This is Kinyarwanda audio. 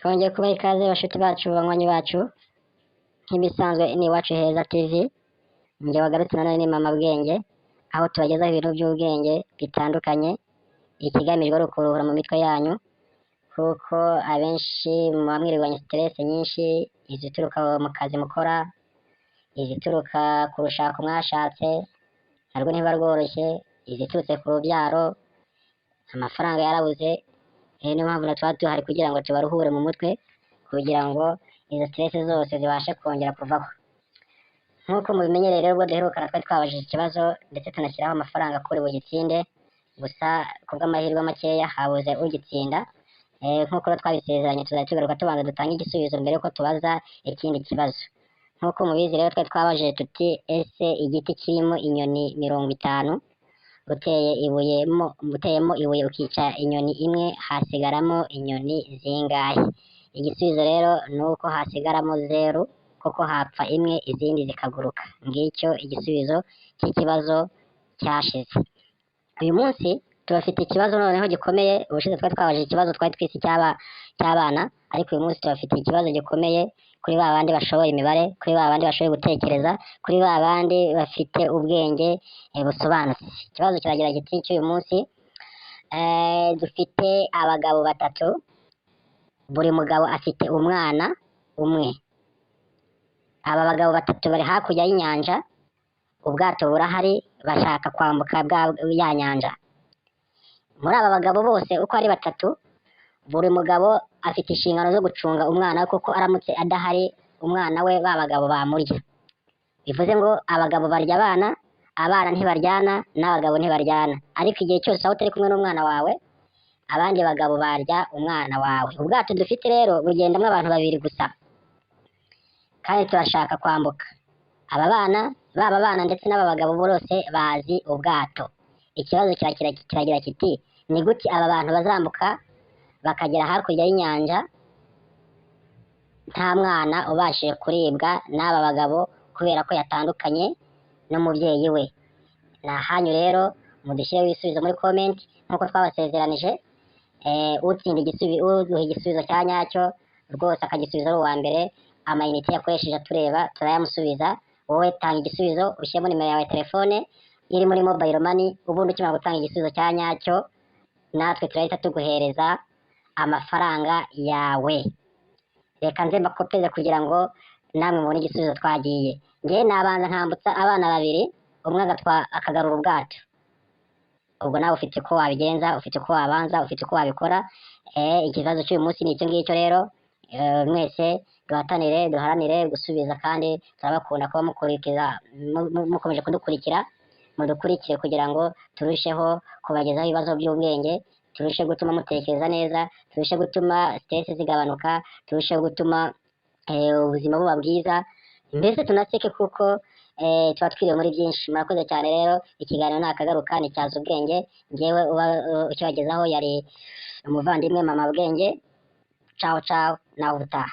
Twongeye kubaha ikaze bashuti bacu, banywanyi bacu, nk'ibisanzwe ni Iwacu Heza TV. Njye wagarutse nanone ni Mama Bwenge, aho tubagezaho ibintu by'ubwenge bitandukanye. Ikigamijwe ari ukuruhura mu mitwe yanyu, kuko abenshi muba mwirirwanya stress nyinshi, izituruka mu kazi mukora, izituruka ku rushako mwashatse narwo ntiba rworoshye, iziturutse ku rubyaro, amafaranga yarabuze. Niyo mpamvu natwe tuba duhari kugira ngo tubaruhure mu mutwe, kugira ngo izo stress zose zibashe kongera kuvaho. Nk'uko mubimenyereye rero, ubwo duherukana twari twabajije ikibazo ndetse tunashyiraho amafaranga kuri bugitsinde, gusa kubw'amahirwe makeya habuze ugitsinda. Nk'uko rero twabisezeranye, tuzajya tugaruka tubanza dutange igisubizo mbere yuko tubaza ikindi kibazo. Nk'uko mubizi rero, twari twabajije tuti: ese igiti kirimo inyoni 50, uteye ibuye mo, uteyemo ibuye ukica inyoni imwe, hasigaramo inyoni zingahe? Igisubizo rero ni uko hasigaramo 0, kuko hapfa imwe izindi zikaguruka. Ngicyo igisubizo cy'ikibazo cyashize. Uyu munsi tubafite ikibazo noneho gikomeye. Ubushize twari twabajije ikibazo twari twise cy'abana, ariko uyu munsi tubafite ikibazo gikomeye kuri ba bandi bashoboye imibare, kuri ba bandi bashoboye gutekereza, kuri ba bandi bafite ubwenge busobanutse. Ikibazo kiragira kiti cy'uyu munsi: dufite abagabo batatu, buri mugabo afite umwana umwe. Aba bagabo batatu bari hakurya y'inyanja, ubwato burahari, bashaka kwambuka bwa ya nyanja. Muri aba bagabo bose uko ari batatu, buri mugabo afite inshingano zo gucunga umwana we, kuko aramutse adahari umwana we ba bagabo bamurya. Bivuze ngo abagabo barya abana, abana ntibaryana n'abagabo ntibaryana, ariko igihe cyose aho utari kumwe n'umwana wawe, abandi bagabo barya umwana wawe. Ubwato dufite rero bugendamo abantu babiri gusa, kandi turashaka kwambuka. Aba bana, baba bana ndetse n'aba bagabo bose bazi ubwato. Ikibazo kiragira kiti: ni gute aba bantu bazambuka bakagera hakurya y'inyanja nta mwana ubashije kuribwa n'aba bagabo, kubera ko yatandukanye n'umubyeyi we? Ni ahanyu rero mudushyireho ibisubizo muri comment nk'uko twabasezeranije. Utsinda uduha igisubizo cya nyacyo rwose, akagisubiza ari uwa mbere, amayinite yakoresheje atureba turayamusubiza. Wowe tanga igisubizo, ushyiremo nimero yawe ya telefone iri muri mobile money, ubundi ukimara gutanga igisubizo cya nyacyo natwe turahita tuguhereza amafaranga yawe. Reka nze mbakopeze kugira ngo namwe mubone igisubizo. Twagiye. Njyewe nabanza nkambutsa abana babiri, umwe akagarura ubwato. Ubwo nawe ufite uko wabigenza, ufite uko wabanza, ufite uko wabikora. Ikibazo cy'uyu munsi ni icyo ngicyo rero. Mwese duhatanire, duharanire gusubiza, kandi turabakunda kuba mukurikira, mukomeje kudukurikira. Mudukurikire kugira ngo turusheho kubagezaho ibibazo by'ubwenge, turusheho gutuma mutekereza neza, turusheho gutuma stress zigabanuka, turusheho gutuma ubuzima buba bwiza, mbese tunaseke, kuko tuba twiriwe muri byinshi. Murakoze cyane rero. Ikiganiro nakagaruka ni cyaza ubwenge. Ngewe uba ukibagezaho yari umuvandimwe Mama Bwenge. Ciao ciao, nawe ubutaha.